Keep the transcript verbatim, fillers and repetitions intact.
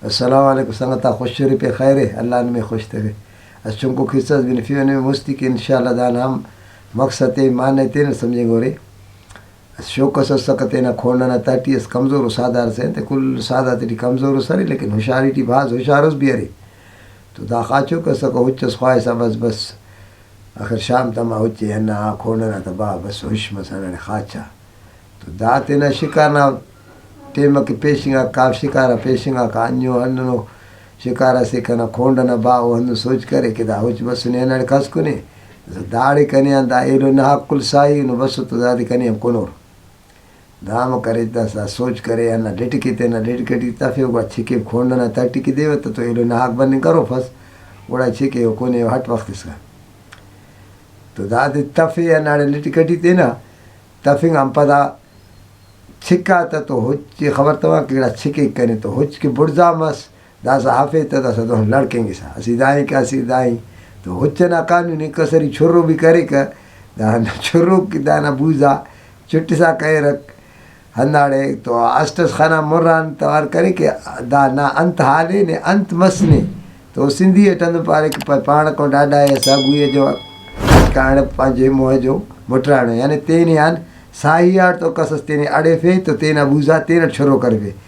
السلام علیکم سنگتا، خوش ارے پہ خیر ءِ، اللہ نمے خوش تخے۔ اس چنکو قصہ اس بنفیو نمے مستی کہ انشاءاللہ دانا ہم مقصد تے معنی تینا سمجھنگ اورے۔ اس شوق اس اسکہ تینا کھونڈ ئنا تہٹی، اس کمزور و ساہدار سے انت، کل ساہدار تیٹی کمزور اس ارے، لیکن ہوشیاری ٹی بھاز ہوشیار اس بھی ارے۔ تو دا خاچوک اسکہ ہچ اس خواہسا بس بس آخر شام تما ہچ ئے ہندا آ کھونڈ ئنا تا با بس ہش مس ہنداڑے خاچا۔ تو دا تینا شکار نا ٹائم کہ پیشنگاک، کا شکار آ پیشنگاک، انجو ہندنو شکار اسے کنا کھونڈ ئنا با، او ہندن سوچ کرے کہ دا ہچ بسنے ہنداڑے کس کنے، داڑے کنے آن دا ایلو نہاک کل ساہی انو بسو تو دادے کنے آن کنور۔ دا ہمو کرے داسا سوچ کرے، ہندا ڈٹ کہ تینا ڈٹ کٹی تفے، گڑا چھکے کھونڈ ئنا تہٹی کہ دیوہ تہ تو ایلو نہاک بننگ کروفس، گڑا چھکے او کنے او ہٹ وخت اسکا۔ تو دادے تفے ہنداڑے ڈٹ کٹی تینا تفنگ آن پدا چھکا تہ تو ہچ ئے خبر تما کہ گڑا چھکے کنے تو ہچ کہ بڑزا مس، داسا ہفے تہ داسا دہن لڑکنگسا، اسہ دائیں کہ اسہ دائیں۔ تو ہچ ئنا قانون ءِ، کسری چھرو بھی کریکہ، دانا چھرو کہ دانا بوزا چٹسا کریرک۔ ہنداڑے تو اسٹ ئس خنا مران توار کرے کہ دا نا انت حال ءِ نے، انت مس نے۔ تو سندھی اٹ ہندن پارے کہ پ-، پانڑک و ڈاڈا ءِ ساگوئی ءِ جو کانڑ پانجے موہ جو مٹرانو، یعنی تینے آن ساہی آٹ تو کس اس تینے اڑیفے تو تینا بوزا تینٹ چھرو کرفے۔